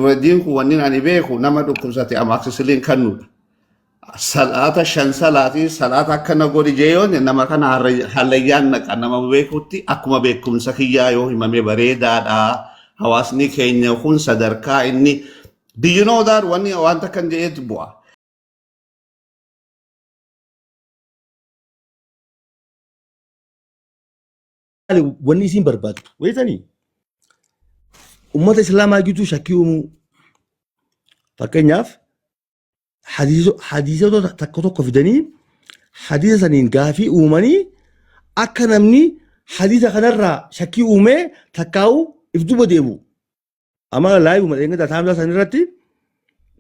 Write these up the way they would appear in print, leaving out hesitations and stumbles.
Nuraddiin kun wanni ani beeku nama dhukkubsate amoxicillin kennudha. Salaata shan salaatii salaata akkana godhi jee yoo nama kana hallayyaan naqa nama beekutti akkuma beekumsa kiyyaa yoo himame bareedaadha. Hawaasni keenya kun sadarkaa inni Do you know that wanni wanta kan jedheetu bu'a. Wanni isiin barbaaddu weetanii ummata islaamaa gidduu shakkii uumuu. Fakkeenyaaf hadiisota tokko tokko fidanii hadiisa saniin gaafii uumanii akka namni hadiisa kanarraa shakkii uumee takkaa'u if duba deebi'u. Amma laayivuma dheengaddaa taamsaa san irratti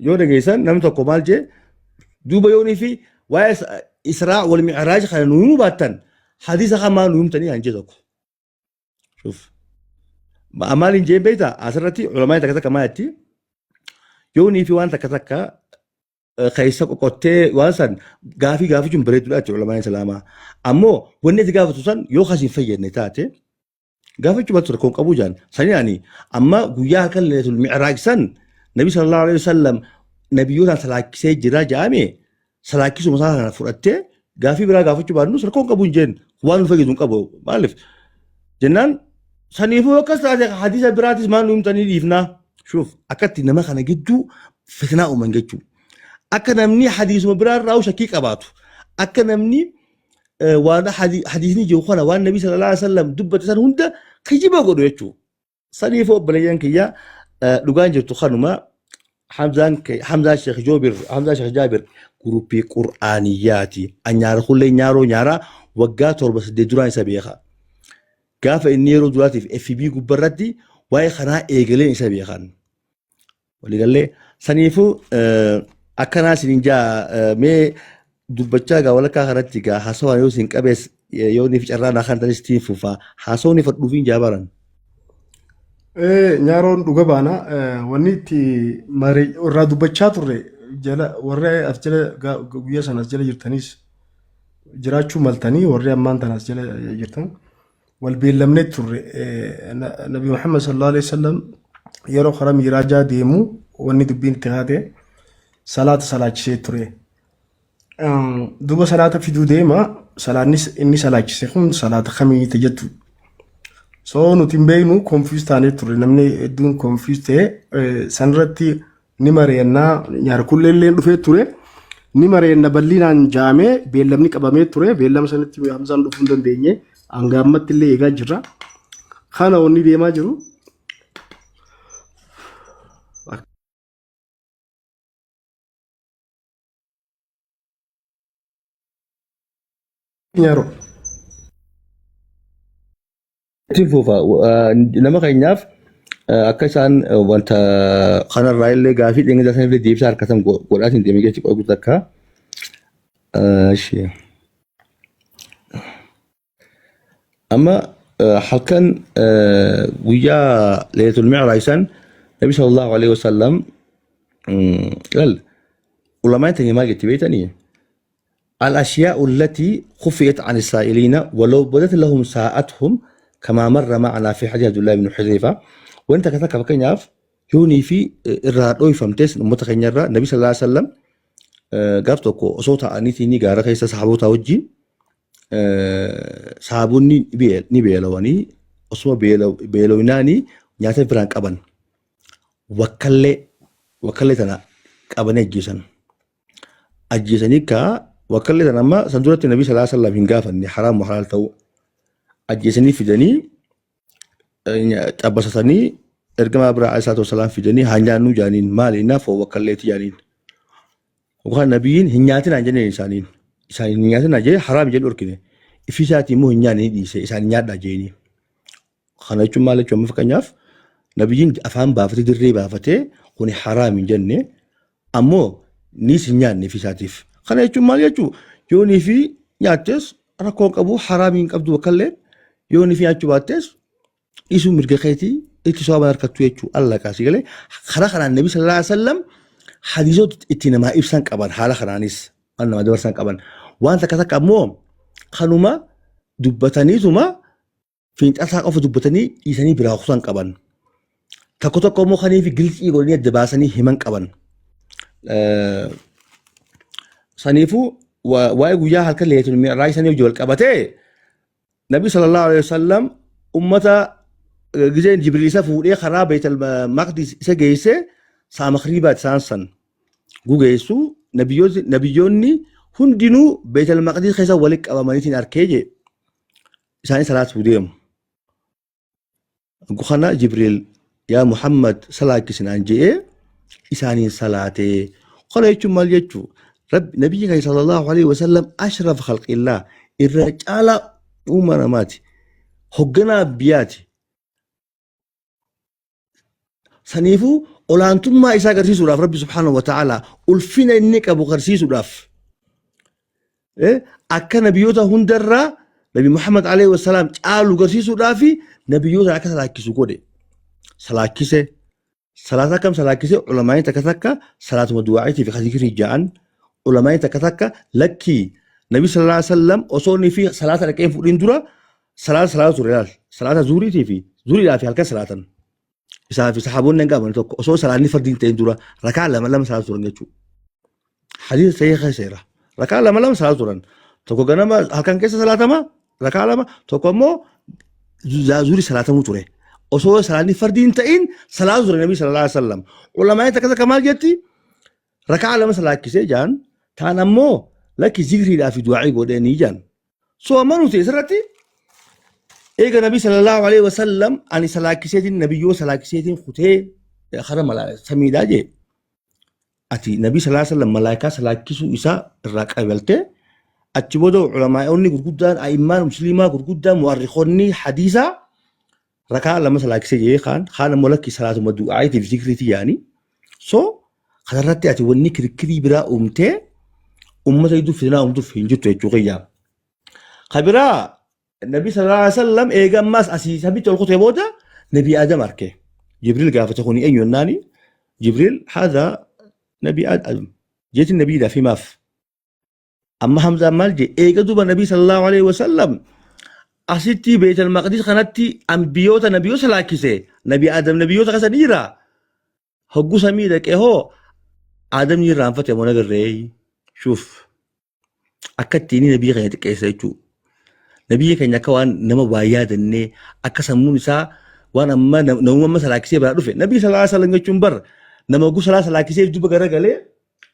yoo dhageessan namni tokko maal jee duuba yoonii fi waa'ee Israa wal Mi'raaj kana nu himuu baattan hadiisa kan maal nu himtanii han jee tokko. Shuf. Maal hin jeen beektaa asirratti ulamaan takka takka maal jetti yoonii fi waan takka takka keessa qoqottee waan san gaafii gaafachuun bareeduudha jechuudha ulamaan islaamaa. Ammoo wanni ati gaafatu san yoo kas hin fayyadne taate gaafachuu baattu rakkoon qabu jaan. Sanii ani amma guyyaa halkan leelatul mi'raaj san nabi sallallahu alaihi wasallam nabiyyootaan salaachisee jira jaame salaachisuma isaa kana fudhattee gaafii biraa gaafachuu baannus rakkoon qabu hin jeen waan nu fayyadu hin qabu maaliif jennaan saniifuu akkas taate hadiisa biraatis maal nu himtanii dhiifnaa shuuf akkatti nama kana gidduu fitnaa uuman jechuu akka namni hadiisuma biraa irraa shakkii qabaatu akka namni waan hadiisni jiru kana waan nabi sallallahu alaihi wasallam dubbate san hunda kijiba godhu jechuu. Saniifuu obboleeyyan kiyya dhugaan jirtu kanuma Hamzaan Hamzaa Sheekh Joobir Hamzaa Sheekh Jaabir guruppii Qur'aaniyyaati. Anyaara kullee nyaaroo nyaaraa waggaa 7 8 duraan isa beeka. Gaafa inni yeroo duraatiif FB gubbarratti waa'ee kanaa eegaleen isa beekan. Waliigallee saniifuu akkanaa isiniin jaa mee dubbachaa gaa walakkaa kanatti gaa haasawaan yoo isin qabees yoo niif carraa naa kan tanis tiin fufaa haasawni fadhuufiin jaa baran. Nyaaroon dhuga baana wanni itti marii irraa dubbachaa turre jala warra as jala guyyaa sana as jala jirtanis jiraachuu maltanii warri ammaan tana as jala jirtan wal beellamnee turre Nabi Muhammad sallallahu alaihi wasallam yeroo karaa miiraajaa deemu wanni dubbiin itti haate salaata salaachisee ture. Duuba salaata fiduu deema salaannis inni salaachise kun salaata kamii jettu. So nuti hin beeknu confuse taanee turre namni hedduun confuse ta'e sanirratti ni mari'annaa nyaarkullee illee dhufee ture. Ni mari'anna bal'inaan jaamee beellamni qabamee ture beellama sanitti Hamzaan dhufuu hin dandeenye hanga ammatti illee eegaa jirra. Kana wanni deemaa jiru. Nyaaroo. Itti fufa nama keenyaaf akka isaan wanta kanarraa illee gaafii dheengaddaa sanillee deebisaa harkatan godhaatiin deemee jechi qoy takka. Ishee. Amma halkan guyyaa Leelatul Mi'raaj san Nabi sallallahu alaihi wasallam lal ulamaan teenya maal jetti beektanii? Al-ashiyaa'u allatii khufiyat an as-saa'iliina walaw badat lahum saa'athum kamaa marra ma'anaa fi hadiis Abdullahi ibn Hudhayfa. Wanta takka takka fakkeenyaaf yoonii fi irraa dhoyfamtes uummata keenya irraa Nabi sallallahu alaihi wasallam gaaf tokko osoo taa'aniitiin gaara keessa sahaboota wajjin sahaabonni ni beelawanii osuma beelawinaanii nyaata biraan qaban wakkallee wakkallee tana qabanii ajjeesan. Ajjeesanii kaa wakkallee tana amma san duratti nabii sallallahu alaihi wasallam hin gaafanne haraam halaal ta'uu ajjeesanii fidanii xabbasatanii ergamaa biraa alaihi salaatu wasalaam fidanii haa nyaannuu jaaniin maali innaa foon wakkalleeti jaaniin. Yookaan nabiyyiin hin nyaatinaa hin jenneen isaaniin. Isaan hin nyaatinaa jee haraam jedhu dhorkine. Ifii isaatii immoo hin nyaanne ni dhiise isaan nyaadhaa jeeni. Kana jechuun maal jechuun amma fakkeenyaaf nabiyyiin afaan baafatee dirree baafatee kuni haraam hin jenne ammoo niis hin nyaanne ifii isaatiif. Kana jechuun maal jechuu yoo nii fi nyaattes rakkoo hin qabu haraam hin qabdu bakka illee yoo nii fi nyaachuu baattes dhiisuun mirga keetii itti sawaaban harkattu jechuu alla kaasii galee karaa kanaan nabi sallallahu alaihi wasallam hadiisota itti namaa ibsan qaban haala kanaanis waan namaa dabarsan qaban waan takka takka ammoo kanuma dubbataniituma fiinxasaa qofa dubbatanii dhiisanii biraa kutan qaban. Tokko tokko immoo kanii fi gilcii godhanii adda baasanii himan qaban. Saniifuu waa'ee guyyaa halkan leetul mi'raaj sanii wajjin wal qabatee Nabi sallallahu alaihi wasallam ummata gizeen Jibriil isa fuudhee karaa Beetal Maqdis isa geesse sa'a makriibaati isaan san gugeessu nabiyyoonni hundinuu Beetal Maqdis keessa walitti qabamaniitiin arkee jee isaanii salaatuu deemu. Kana Jibriil yaa Muhammad salaachisi naan je'ee isaaniin salaatee. Kana jechuun maal jechuu? Rabbi nabiyyi keenya sallallahu alaihi wasallam ashraf khalqillah irra caalaa uuma namaati. Hogganaa biyyaati. Saniifuu olaantummaa isaa agarsiisuudhaaf Rabbi subhaanahu wa ta'ala ulfina inni qabu agarsiisuudhaaf akka nabiyyoota hundarraa Nabi Muhammad alayhi wasalaam caalu agarsiisuudhaaf nabiyyoota akka salaachisu godhe. Salaachise. Salaata akkam salaachise? Ulamaa'in takka takka salaatuma du'aa'itii fi zikirii ja'an. Ulamaa'in takka takka lakkii Nabi sallallahu alaihi wasallam osoo inni fi salaata dhaqee hin fudhin dura salaata salaata ture laal. Salaata zuuriitii fi zuuriidhaa fi halkan salaatan. Isaa fi sahaabonni hanga amane tokko osoo salaanni fardii hin ta'in dura rakaa lama lama salaatu turan jechuudha. Hadiisa sahih keessa jira. Rakaa lama lama salaatu turan. Tokko ganama halkan keessa salaatama rakaa lama tokko immoo zuuri salaatamuu ture. Osoo salaanni fardii hin ta'in salaatu ture Nabii sallallahu alaihi wasallam. Ulamaa'in takka takka maal jetti? Rakaa lama salaachisee jaan taan ammoo lakki zikriidhaa fi du'aa'ii godhee ni jaan. So amma nuti asirratti eega Nabii sallallahu alaihi wasallam ani salaachiseetiin nabiyyoo salaachiseetiin kutee kara samiidhaa jee. Ati Nabii sallallahu alaihi wasallam malaayikaa salaachisuu isaa irraa qabaltee achi booda ulamaa'onni gurguddaan a'immaan musliimaa gurguddaan mu'arrikoonni hadiisaa rakaa lama salaachisee jee kaan kaan ammoo lakki salaatuma du'aa'iitiif zikriitii yaani. So kanarratti ati wanni kirkirii biraa uumtee ummata gidduu fitinaa uumtuuf hin jirtu jechuu kiyya. Ka biraa Nabi sallallahu alaihi wasallam eega ammaas asii samitti ol kutee booda Nabi Aadam arke. Jibriil gaafate kuni eenyu jennaani Jibriil haadha Nabi Aadam jeetiin nabiidhaaf himaaf. Amma Hamzaan maal jee eega duuba Nabi sallallahu alaihi wasallam asitti Beetal Maqdis kanatti ambiyoota nabiyoota salaachise Nabi Aadam nabiyoota keessa ni jira. Hogguu samii dhaqee hoo Aadam ni irraanfate moo nagarree shuuf akka ittiin nabii keenya xiqqeessa jechuudha. Nabiyyi keenya akka waan nama waa yaadannee akka sammuun isaa waan amma namuma amma salaakisee biraa dhufe. Nabii sallallahu alaihi wasallam jechuun bar nama hogguu salaa salaakisee duuba garagalee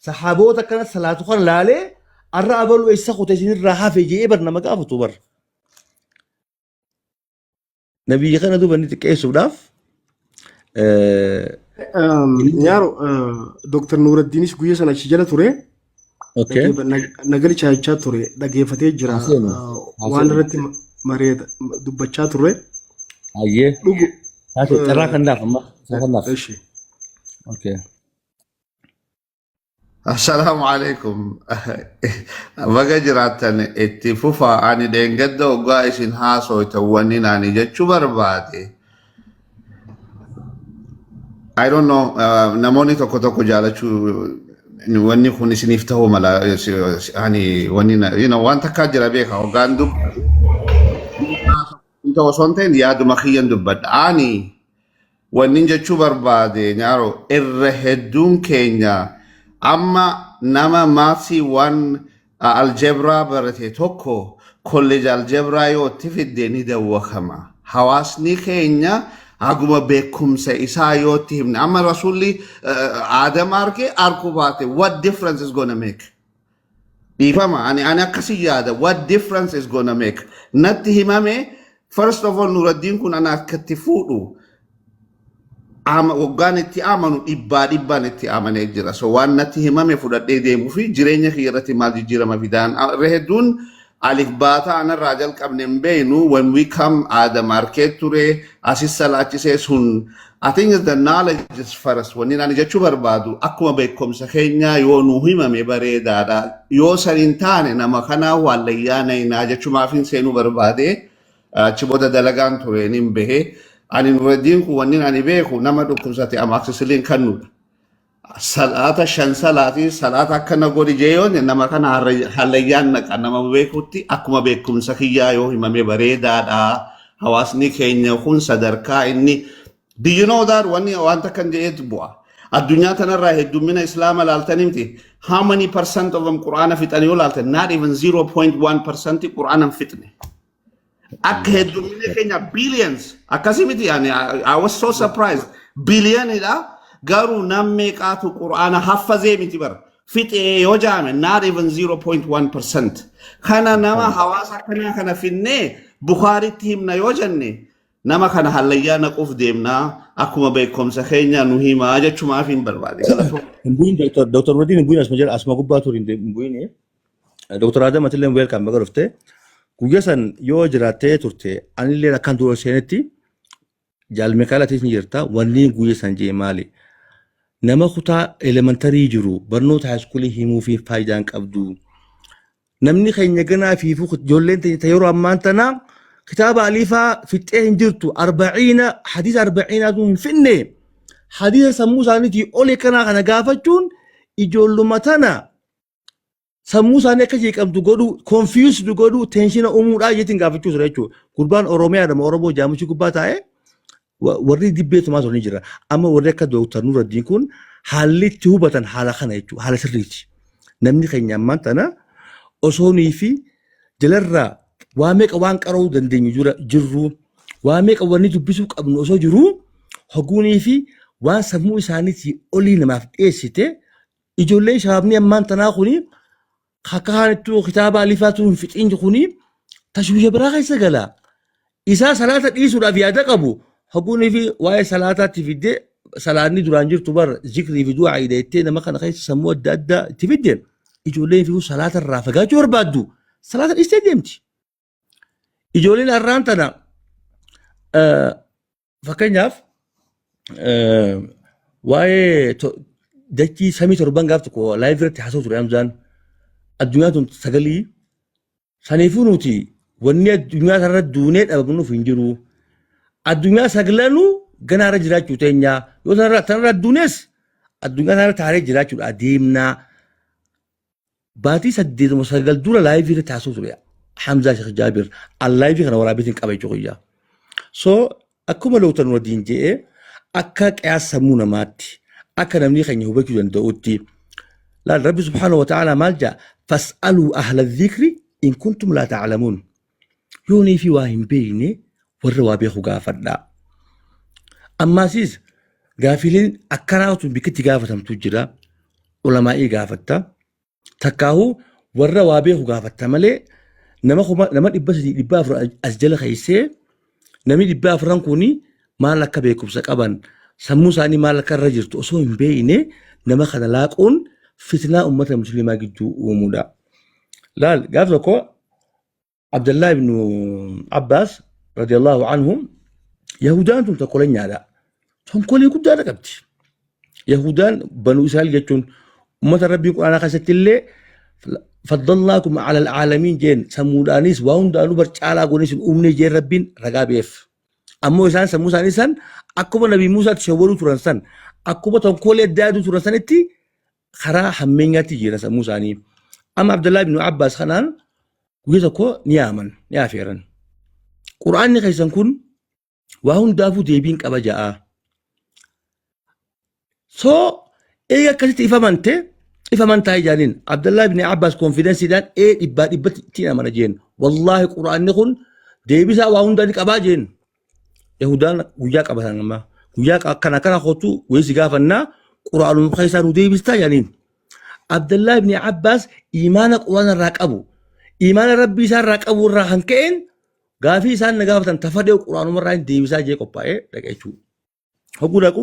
saxaaboota akkana salaatu kan laalee arra abaluu eessa kute isinirraa hafe je'ee bar nama gaafatu bar. Nabiyyi kana duuba inni xiqqeessuudhaaf Nyaaro Dr. Nuuraddiinis guyya sana achi jala ture. Okay. Nagali chaayichaa ture dhageeffatee jira. Haa seenu. Haa Waan seenu. irratti maree dubbachaa turre. Hayyee. Dhugu. Haa seenu. Carraa kan laaf amma. Carraa kan laaf. Eshi. Okay. Assalaamu alaikum. Baga jiraattan itti fufa ani dheengadda hoggaa isin haasooytan wanni ani jechuu barbaade. I don't know namoonni tokko tokko jaalachuu wanni kun isiniif ta'uu mala ani wanni waan takkaa jira beeka hoggaan dubbadhu osoo hin ta'in yaaduma kiyyan dubbadha. Ani wannin jechuu barbaade nyaaro irra hedduun keenya amma nama maatsii waan aljeebraa barate tokko kolleeja aljeebraa yoo itti fidde ni dawwakama. Hawaasni keenya haguma beekumsa isaa yoo itti himne amma rasuulli Aadam arge arkuu baate, what difference is gonna make? Dhiifama ani akkasii yaada, what difference is gonna make? Natti himame. First of all, Nuraddiin kun ana akkatti fuudhu ama waggaan itti amanu dhibbaa dhibbaan itti amanee jira. So waan natti himame fudhadhee deemuu fi jireenya kiyya irratti maal jijjiirama fidaan irra hedduun alif baataa anarraa jalqabne hin beeknu. When we come Adam arkee ture asis salaachisee sun, I think the knowledge is first. Wanni ani jechuu barbaadu akkuma beekumsa keenyaa yoo nu himame bareedaadha. Yoo san hin taane nama kanaa waallayyaa nayinaa jechumaaf hin seenuu barbaade. Achi booda dalagaan ture nin bahe. Ani Nuraddiin kun wanni ani beeku nama dhukkubsate amoxicillin kennuudha. Salaata shan salaatii salaata akkana godhi jee yoo nama kana hallayyaan naqa nama beekutti akkuma beekumsa kiyyaa yoo himame bareedaadha. Hawaasni keenya kun sadarkaa inni Do you know that wanni wanta kan jedheetu bu'a. Addunyaa tanarraa heddummina Islaama laaltanii miti. How many percent of them Qur'aana fixanii yoo laaltan, not even 0.1% Qur'aana hin fixne. Akka heddummina keenya billions akkasii miti. Yani I was so surprised. Billionidha, garuu nam meeqaatu Qur'aana haffazee miti bara. Fixee yoo jaame, not even 0.1%. Kana nama hawaasa akkanaa kana finnee Bukaaritti himna yoo jenne, nama kana hallayyaa naquuf deemnaa. Akkuma beekumsa keenya nu himaa jechumaaf hin barbaade. Galatoom. Hin bu'in, Dr. Nuruddin, hin bu'in, asuma jala, asuma gubbaa turi, hin bu'in. Dr. Adam, atillee welcome, baga dhufte. Guyyaa san yoo jiraattee turte, anillee akkan dura seenetti jaalmikaalaatiis ni jirta. Wanni guyyaa san jee maali? Nama kutaa elementary jiru barnoota high schoolii himuu fi faayidaan qabdu. Namni keenya ganaa fiifuu ijoolleen teenya yeroo ammaan tana kitaaba aliifaa fixxee hin jirtu. Arbaciina hadiisa arbaciinaatu hin finne. Hadiisa sammuu isaaniitii oli kanaa kana gaafachuun ijoolluma tana sammuu isaanii akka jeeqamtu godhuu, confused godhuu, tension uumuudhaa jeetiin gaafachuu ture jechuudha. Gurbaan Oromiyaa dhama Oromoo jaamichi gubbaa taa'ee warri dibbee tumaa turanii jira. Amma warri akka Dooktar Nuraddiin kun haalli itti hubatan haala kana jechuudha. Haala sirriiti. Namni keenya ammaan tana osoonii fi jalarraa waa meeqa waan qara'uu dandeenyu jirru, waa meeqa wanni dubbisuu qabnu osoo jiruu, hoguunii fi waan sammuu isaaniitii olii namaaf dhiyeessite, ijoolleen shabaabni ammaan tanaa kuni akka haanittuu kitaaba alifaatu hin fixiin kuni tashwiisha biraa keessa gala. Isaa salaata dhiisuudhaaf yaada qabu hoguunii fi waa'ee salaataatti fiddee, salaanni duraan jirtu bar zikrii fi du'aa jettee nama kana keessa sammuu adda addaa itti fidde, ijoolleen fi salaata irraa fagaachuu barbaaddu, salaata dhiistee deemti. Ijoolleen har'aan tana, fakkeenyaaf, waa'ee dachii samii torban gaaf tokko live irratti haasa'u ture Hamzaan. Addunyaa tun sagalii saniifuu nuti wanni addunyaa kanarra duunee dhabamnuuf hin jiru. Addunyaa saglanuu ganaarra jiraachuu teenya, yoo tanarra duunes addunyaa kanarra taaree jiraachuudha adeemnaa. Baatii 8 9 dura live irratti haasa'u ture Hamzaa Sheekh Jaabir. An live kana waraabeetiin qaba jechuudha. So akkuma Dooktar Nuraddiin jedhee, akka qiyaas sammuu namaatti, akka namni keenya hubachuu danda'utti, laal, Rabbi subhaanahu wa ta'ala maal jedha? فاسألوا أهل الذكر إن كنتم لا تعلمون. Yoonii fi waa hin beekne warra waa beeku gaafadhaa. Ammaasiis gaafileen akkanaa tun bikkitti gaafatamtu jira. Ulamaa'ii gaafatta. Takkaahuu warra waa beeku gaafatta malee, nama kuma nama 300 400 as jala keessee, namni 400n kuni maal akka beekumsa qaban, sammuu isaanii maal akka irra jirtu osoo hin beekne nama kana laaquun fitnaa uummata musliimaa gidduu uumuudha. Laal, gaaf tokko Abdallah ibn Abbas radiyallahu anhu, Yahudaan tun tokkolenyaadha. Tonkolii guddaadha qabdi. Yahudaan Banu Israa'el jechuun uummata Rabbii Quraanaa keessatti illee فضلناكم على العالمين jeen. Sammuudhaanis waa hundaanuu bar caalaa goonee isin uumne jeen Rabbiin ragaa beef. Ammoo isaan sammuu isaanii san akkuma Nabii Muusaatti shawwaduu turan san, akkuma tonkoolee adda aduu turan sanitti karaa hammeenyaatti jira sammuu isaanii. Amma Abdallah ibn Abbas kanaan guyyaa tokko ni yaaman, ni afeeran. Quraanni keessan kun waa hundaafuu deebiin qaba ja'a. So eega akkasitti ifamante ifamantaa ijaaniin, Abdallah ibn Abbas confidenceiidhaan ee dhibbaa dhibbatti ittiin amana jeen. Wallaahi quraanni kun deebisaa waa hundaa ni qabaa jeen. Yahudaan guyyaa qabatan, amma guyyaa akkana akkana kootu wayii si gaafannaa, quraanuma keessaa nu deebistaa jaaniin. Abdallah ibn Abbas imaana quraana irraa qabu, imaana rabbii isaa irraa qabu irraa kan ka'een, gaafii isaan na gaafatan tafadhee quraanuma irraa hin deebisaa jee qophaa'ee dhaqe jechuudha. Hogguu dhaqu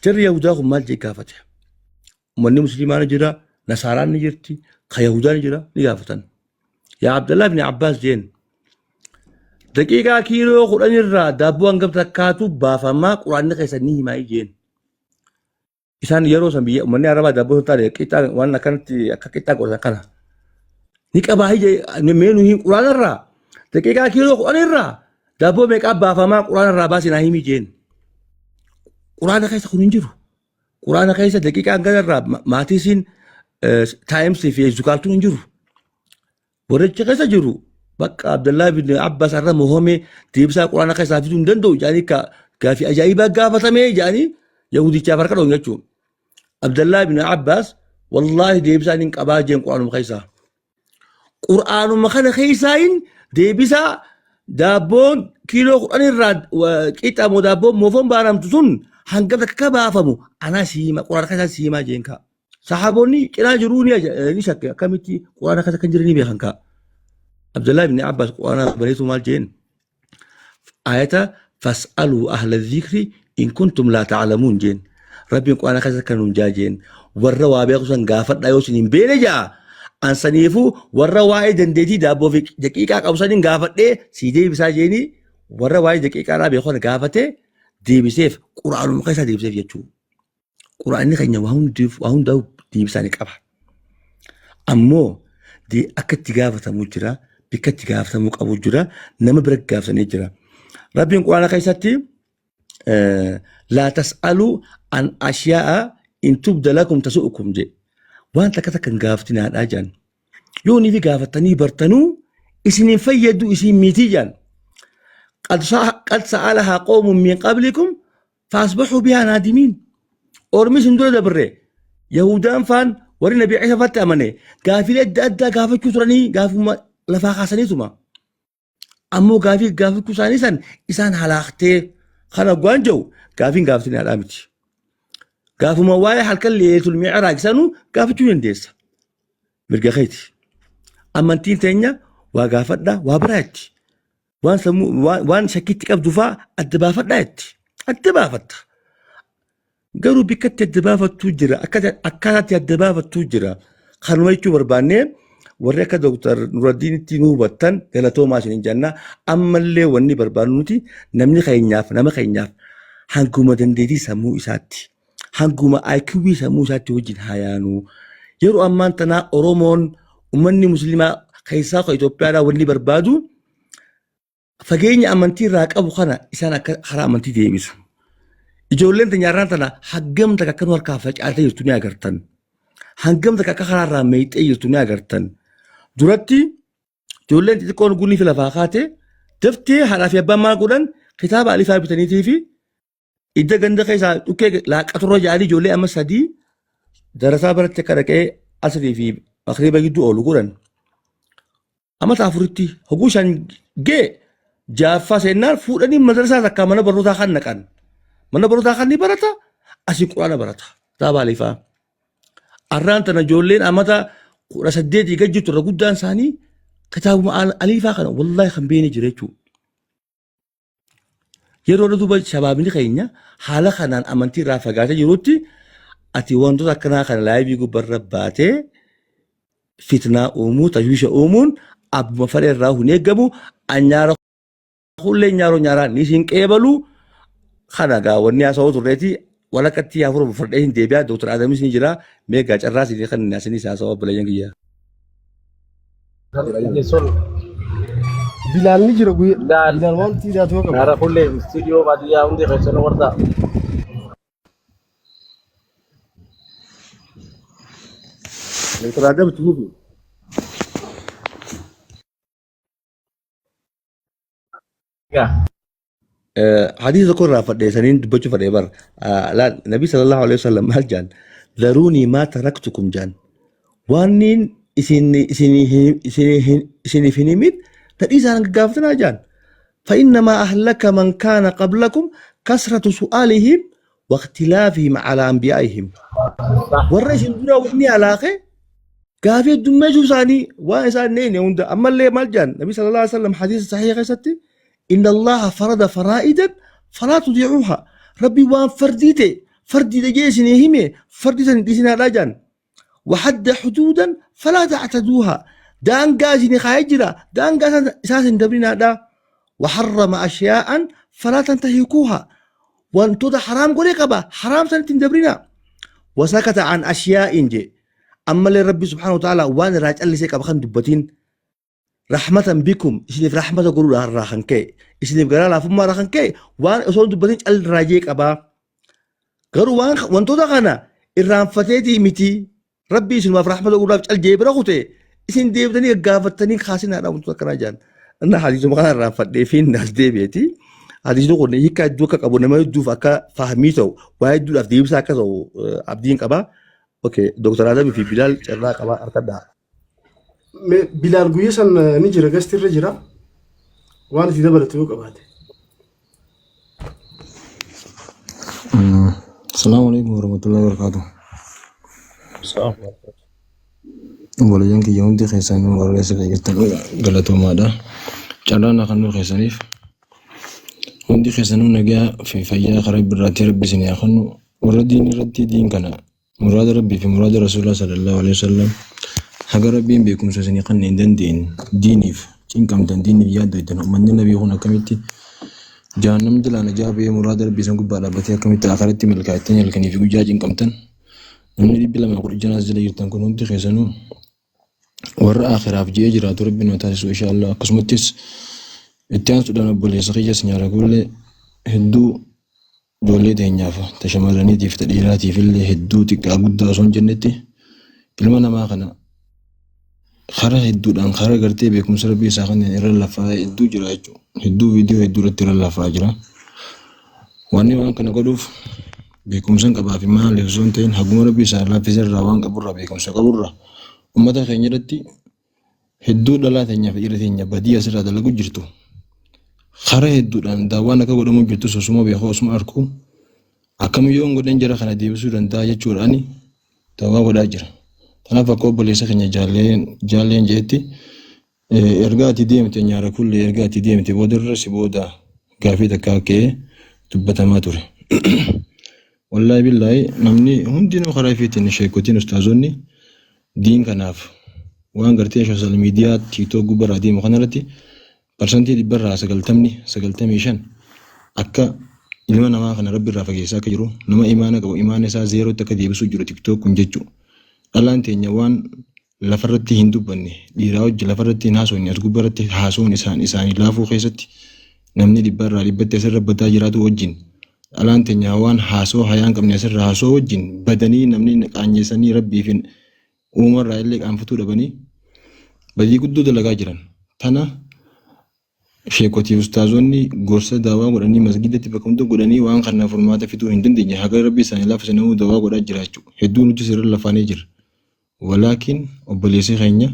jarri Yahudaa kun maal jee gaafate? Uummanni musliimaa ni jira, Nasaaraan ni jirti, ka Yahudaa ni jira, ni gaafatan. Yaa Abdallah ibn Abbas jeen. Daqiiqaa kiiloo 10 irraa daabboo hangam takkaatu baafamaa, quraanni keessan ni himaa jeen. Isaan yeroo san biyya uummanni Arabaa daabboo hin taane, qixxaa waan akkanatti akka qixxaa godhatan kana. Ni qabaa ije mee nu hin quraana irraa daqiiqaa kiiloo 10 irraa daabboo meeqaa baafamaa, quraana irraa baasii naa himi jeen. Quraana keessa kun hin jiru. Quraana keessa daqiiqaa hangana irraa maatiisiin timesii fi zukaaltuun hin jiru. Warricha keessa jiru bakka Abdallaa bin Abbas irra mohame deebisaa quraana keessaa fiduu hin danda'u jedhanii ka Gaafii ajaa'ibaa gaafatamee jedhanii Yahudichaaf harka dhoon jechuudha. Abdallaa ibn Abbaas wallaahi deebisaa inni qabaa jeen quraanuma keessaa. Qur'aanuma kana keessaa hin deebisaa daabboon kiiloo 10 irraa qixxa moo daabboon moofoon baaramtu sun hangam takka baafamu anaa siima quraana keessaa siimaa jeen kaa. Sahaabonni cinaa jiruu ni shakke akkamitti quraana keessa kan jiran ni beekan kaa. Abdallaa ibn Abbaas quraana bareetu maal jeen ayata fas'aluu ahla dhikri in kuntum laa ta'lamuun jeen rabbiin quraana keessa kan nuun jaa jeen warra waa beeku san gaafadhaa yoo isin hin beene jaa an saniifuu warra waa'ee dandeetii daabboo fi daqiiqaa qabu saniin gaafadhee sii deebisaa jeenii warra waa'ee daqiiqaadhaa beeku kana gaafatee deebiseef quraanuma keessaa deebiseef jechuudha. Quraanni keenya waa hundiif waa hundaa deebisaa ni qaba. Ammoo akka itti gaafatamu jira, bikka itti gaafatamuu qabu jira, nama bira gaafatanii jira. Rabbiin quraana keessatti laa tas'aluu an ashiyaa'a in tubda lakum tasu'ukum jedhe. Waan takka takka hin gaafatinaadhaa jedhan. Yoo nifi gaafatanii bartanuu isin hin fayyadu isin miitii jedhan. Qad sa'alahaa qawmun min qablikum faasbaxuu bihaa naadimiin ormi isin dura dabre yahudaan faan warri nabi Ciisa faatti amane gaafilee adda addaa gaafachuu turanii gaafuma lafaa kaasaniituma ammoo gaafii gaafachuu isaanii san isaan halaaktee kana gwaan jiru gaafiin gaafatin haadhaa miti gaafuma waa'ee halkan leetul mi'raaj sanuu gaafachuu dandeessa mirga keeti amantiin teenya waa gaafadha waa biraatti waan sammuu waan shakkiitti qabdu faa adda baafadhaa jetti adda baafatta garuu bikkatti adda baafattuu jira akkaataatti adda baafattuu jira kanuma jechuu barbaannee warri akka Dooktar Nuraddiinitti nu hubattan galatoomaa isin jenna ammallee wanni barbaannu nuti namni keenyaaf nama keenyaaf hanguma dandeettii sammuu isaatti hanguma IQ sammuu isaatti wajjin haa yaanu yeroo ammaan tanaa Oromoon ummanni musliimaa keessaa kan Itoophiyaadhaa wanni barbaadu fageenya amantii irraa qabu kana isaan akka karaa amantii deebisu. Ijoolleen teenya har'aan tana hangam takka akka nu harkaa facaatee jirtu ni agartan. Hangam takka akka karaa irraa meexxee jirtu ni agartan. Duratti ijoolleen xixiqqoon gunni fi lafaa kaate daftee haadhaa fi abbaan maal godhan kitaaba alifaa bitaniitii fi idda ganda keessaa dhukkee laaqaturra jedhanii ijoollee amma sadii darasaa biratti akka dhaqee asrii fi makriiba gidduu oolu godhan. Amata afuritti hoguu shan gee jaaffaa seennaan fuudhanii madrasaa takka mana barnootaa kan naqan. Mana barnootaa kan ni barata asii quraana barata. Kitaaba alifaa. Arraan tana ijoolleen amata 18 gad jirtu irra guddaan isaanii kitaabuma alifaa kana wallaahi kan beekne jira jechuudha. Yeroo duuba shabaabni keenya haala kanaan amantii irraa fagaatee jirutti ati wantoota akkanaa kana laayivii gubbarra baatee fitnaa uumuu tashwiisha uumuun abbuma fedhe irraa hin eeggamu anyaara hullee nyaaroo nyaaraa ni siin qeebalu kana gaa wanni haasawuu turreeti walakkatti hafuura fudhadhee hin deebi'a Dooktar Adamis ni jira mee gaa carraa isinii kan isinis haasawaa obboleeyyan kiyya. Sun Bilaal ni jira guyyaa. Bilaal. Bilaal waan itti hidhaatu qaba. Nara kulle studio baadiyyaa hundi keessan warta. Dooktar Adam itti fufi. Hadiisa tokko irraa fadhee saniin dubbachuu fadhee bar. Laal Nabi sallallahu alaihi wasallam maal jaan dharuunii maa taraktukum jaan waanniin isin isiniif hin himin na dhiisaan gaggaaftanaa jaan. فإنما أهلك من كان قبلكم كثرة سؤالهم واختلافهم على أنبيائهم warra isin dura wanni halaake gaafii heddummeessuu isaanii waan isaan hin eegne hunda ammallee maal jedhan nabi sallallahu alaihi wasallam hadiisa sahiha keessatti inna allaha farada faraa'idan falaa tudiicuuha rabbi waan fardii ta'e fardii dhagee isinii hime fardii san hin dhiisinaadhaa jedhan وحد حدودا فلا تعتدوها دانقا isinii kaayee jira daangaa isaas hin dabrinaadha وحرم أشياء فلا تنتهكوها wantoota haraam godhee qaba haraam sanitti hin dabrina wasakata an ashiyaa'in je ammallee rabbi subhaanahu wa ta'ala waan irraa callisee qaba kan dubbatiin rahmatan bikum isiniif rahmata godhuudhaan irraa kan ka'e isiniif garaa laafummaa irraa kan ka'e waan osoo hin dubbatin calirraa jee qabaa garuu waan wantoota kana irraanfateetii miti rabbi isinumaaf rahmata godhuudhaaf cal jee bira kute isin deebitanii gaggaafattanii kaasinaadha wantoota akkanaa jedhan. Inni hadiisuma kana irraanfadhee fi as deebi'eeti. Hadiisni kun hiika hedduu akka qabu nama hedduuf akka fahmii ta'u waa hedduudhaaf deebisaa akka ta'u abdiin qaba. Okay, Dr. Adamii fi Bilaal carraa qaba harkadhaa. Mee Bilaal guyyaa san ni jira gasti irra jira. Waan itti dabalatu yoo qabaate. Assalamu alaikum warahmatullahi wabarakatuh. Obboleeyyan kiyya hundi keessan warra asirra jirtan galatoomaadha. Carraa naa kennuu keessaniif hundi keessanuu nagaa fi fayyaa karaa birraatti rabbi isin haa kennu. Warra diin irratti diin kana muraada rabbii fi muraada rasuulaa sallallahu alaihi wasallam haga rabbiin beekumsa isinii kenne hin dandeenye diiniif cinqamtan diiniif yaaddoytan ummanni nabii kun akkamitti jahannam jalaa najaa ba'ee muraada rabbii san gubbaa dhaabbatee akkamitti akhiratti milkaa'ettanii halkanii fi guyyaa cinqamtan namni 216 as jala jirtan kun hundi keessanuu warra akhiraaf ji'ee jiraatu rabbi nu taasisu inshallah. Akkasumattis itti aansuudhaan obboleessa kiyyas nyaara kullee hedduu ijoollee teenyaaf ta shamarraniitiif ta dhiiraatiif illee hedduu xiqqaa guddaa osoo hin jennetti ilma namaa kana karaa hedduudhaan karaa gartee beekumsa rabbii isaa kanneen irra lafaa hedduu jira jechuudha. Hedduu viidiyoo hedduu irratti irra lafaa jira. Wanni waan kana godhuuf beekumsa hin qabaa fi maaliif osoo hin ta'in haguma rabbii isaa laaffise irraa waan qaburraa beekumsa qaburraa uummata keenya irratti hedduu dhalaa teenyaa fi dhiira teenya badii asirraa dalagu jirtu. Karaa hedduudhaan daawwaan akka godhamu jirtu osuma beekuu osuma arku akkam yoon godhan jara kana deebisuu danda'a jechuudha ani daawwaa godhaa jira. Kanaaf akka obboleessa keenya jaalleen jeetti erga ati deemte nyaara kullee erga ati deemte boodarra si booda gaafii takka ka'ee dubbatamaa ture. Wallaahi billaahi namni hundinuu karaa ifiitiin sheekotiin ustaazonni diin kanaaf waan gartee sooshaal miidiyaa tiiktook gubbarraa deemu kanarratti parsantii dhibbarraa sagaltamni 95 akka ilma namaa kana rabbi irraa fageessaa akka jiru nama imaana qabu imaana isaa zeerootti akka deebisuu jiru tiiktook kun jechuudha. Dhalaan teenya waan lafarratti hin dubbanne dhiiraa wajji lafarratti hin haasofne as gubbarratti haasawuun isaan isaanii laafuu keessatti namni dhibbarraa dhibbatti asirra badaa jiraatu wajjin dhalaan teenya waan haasoo hayaan qabne asirra haasoo wajjin badanii namni qaanyeessanii rabbii fi uumarraa illee qaanfatuu dhabanii badii guddoo dalagaa jiran. Tana sheekotii ustaazonni gorsa daawaa godhanii masgidatti bakka hunda godhanii waan kana furmaata fiduu hin dandeenye haga rabbi isaanii laafise namuu daawaa godhaa jira jechuudha. Hedduu nuti sirra lafaanii jira. Walaakin obboleessi keenya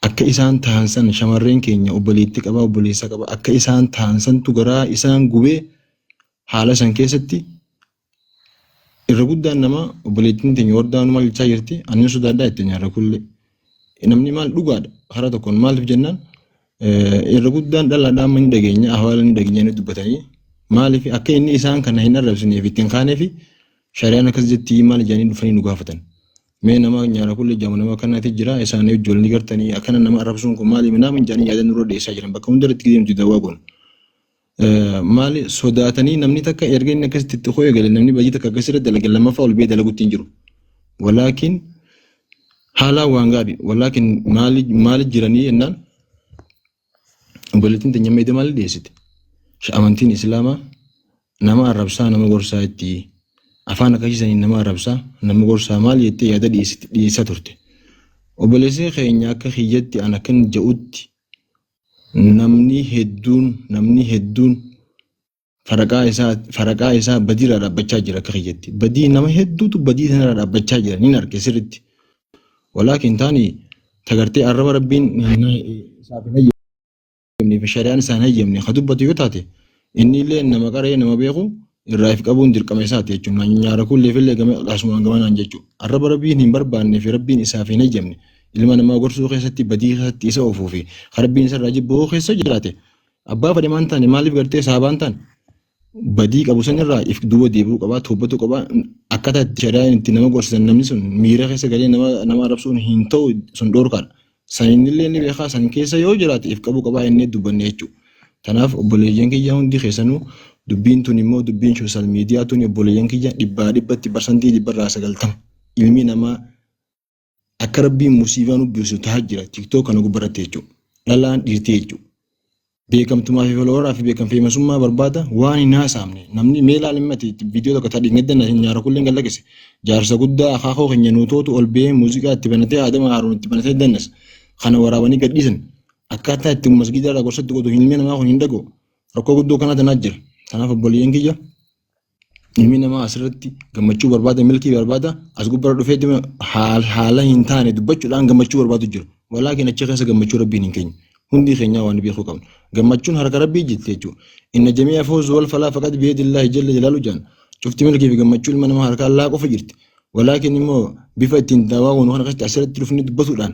akka isaan tahan san shamarreen keenya obboleettii qabaa obboleessa qaba akka isaan tahan santu garaa isaan gubee haala san keessatti irra guddaan namaa obboleettiin teenya wardaan maal jechaa jirti ani sodaadhaa itti nyaarra kullee namni maal dhugaadha karaa tokkoon maaliif jennaan irra guddaan dhalaadhaa amma ni dhageenya ahwaala ni dhageenya ni dubbatanii maaliif akka inni isaan kana hin arrabsineef ittiin kaaneef shari'aan akkas jetti maal jedhanii dhufanii nu gaafatan. Mee nama nyaara kulli jamu nama akkanaati jira isaanii ijoollee gartanii akkana nama arrabsuun kun maali minaamin jedhanii yaada nurra dhiyeessaa jiran bakka hunda irratti deemtu dawaa kun. Maali sodaatanii namni takka erga inni akkasitti itti ho'ee gale namni badii takka akkasirra dalage lammaffaa ol ba'ee dalaguutti hin jiru. Walaakin haalaan waan gaarii walaakin maali maali jiranii jennaan obboleettiin teenya meedee maali dhiyeessite? Amantiin Islaamaa nama arrabsaa nama gorsaa itti afaan akkasiisaniin nama arrabsaa nama gorsaa maal jettee yaada dhiyeessaa turte. Obboleessi keenya akka kiyyatti an akkan ja'utti namni hedduun namni hedduun faraqaa isaa badiirraa dhaabbachaa jira akka kiyyatti. Badii nama hedduutu badii sanarraa dhaabbachaa jira ni arge sirriitti. Walaakin taani tagartee arraba rabbiin isaaf hin hayyamne fi shari'aan isaan hayyamne ka dubbatu yoo taate inni illee nama qaree nama beeku irraa if qabuun dirqama isaati jechuudha. Nyaara kulleef illee gama asumaan gamanaan jechuudha. Arraba rabbiin hin barbaanne fi rabbiin isaaf hin hayyamne ilma namaa gorsuu keessatti badii keessatti isa oofuu fi rabbiin isarraa jibbuu keessa jiraate abbaa fedhe maan taane maaliif gartee saabaan taane badii qabu sanirraa if duuba deebi'uu qabaa toobbatuu qabaa akkaataa itti shari'aan itti nama gorsisan namni sun miira keessa galee nama nama arrabsuun hin ta'u sun dhoorkaadha. San innillee ni beekaa san keessa yoo jiraate if qabuu qabaa inni dubbanne jechuudha. Kanaaf obboleeyyan kiyya hundi keessanuu dubbiin tun immoo dubbiin sooshaal miidiyaa tun obboleeyyan kiyya dhibbaa dhibbatti parsantii 90% ilmi namaa akka rabbiin musiibaa nu buusu tahaa jira tiktook kana gubbarratti jechuudha. Dhalaan dhiirtii jechuudha. Beekamtumaa fi foloowaraa fi beekamfeemasummaa barbaada waan hin haasaamne namni mee ilaali mati viidiyoo tokko tadhi gadda na nyaara kulleen gallakise jaarsa guddaa akaakoo keenya nuutootu ol ba'ee muuziqaa itti banatee aadama haaruun itti banatee dannas kana waraabanii gadhiisan akkaataa itti masgiida irraa gorsatti godhu ilmi namaa kun hin dhaga'u. Rakkoo guddoo kana tanaa jira. Kanaaf obboleeyyan kiyya ilmi namaa asirratti gammachuu barbaada, milkii barbaada, as gubbarra dhufee haala hin taane dubbachuudhaan gammachuu barbaadu jira. Walaakin achi keessa gammachuu rabbiin hin keenye. Hundi keenyaa waan beekuu qabnu. Gammachuun harka rabbii jirti jechuudha. Inna jami'a fawzu wal falaa faqad biyadillaahi jalla jalaalu jaan. Cufti milkii fi gammachuu ilma namaa harka Allaa qofa jirti. Walaakin immoo bifa ittiin daawaa goonu kana keessatti asirratti dhufnee dubbatuudhaan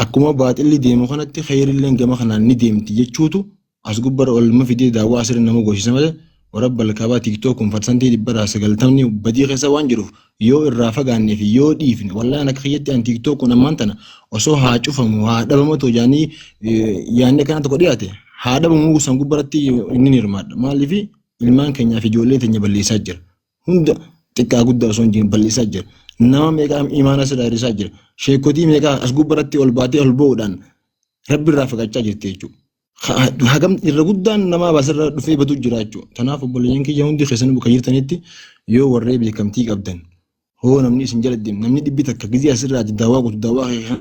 akkuma baaxilli deemu kanatti kheyrilleen gama kanaan ni deemti jechuutu as gubbarra ol nama fidee daawwaa asirra nama goosisa malee warabbal kaabaa TikTok kun parsantii dhibbarraa sagaltamni badii keessa waan jiruuf yoo irraa fagaannee fi yoo dhiifne wallaan akka kiyyatti an TikTok kun ammaan tana osoo haa cufamu haa dhabamatu jaanii yaanni akkana tokko dhiyaate haa dhabamuu san gubbaratti inni ni hirmaadha maaliif ilmaan keenyaa fi ijoollee teenya balleessaa jira hunda xiqqaa guddaa osoo hin jirin balleessaa jira nama meeqaa imaana sirraa hir'isaa jira sheekotii meeqaa as gubbaratti ol baatee ol ba'uudhaan rabbi irraa fagaachaa jirti jechuudha. Hagam irra guddaan namaa basirra dhufee badu jira jechuudha. Kanaaf obboleeyyan kiyya hundi keessan bakka jirtanitti yoo warree beekamtii qabdan hoo namni isin jala deemu namni dhibbi takka gizee asirraa daawwaa gootu daawwaa kee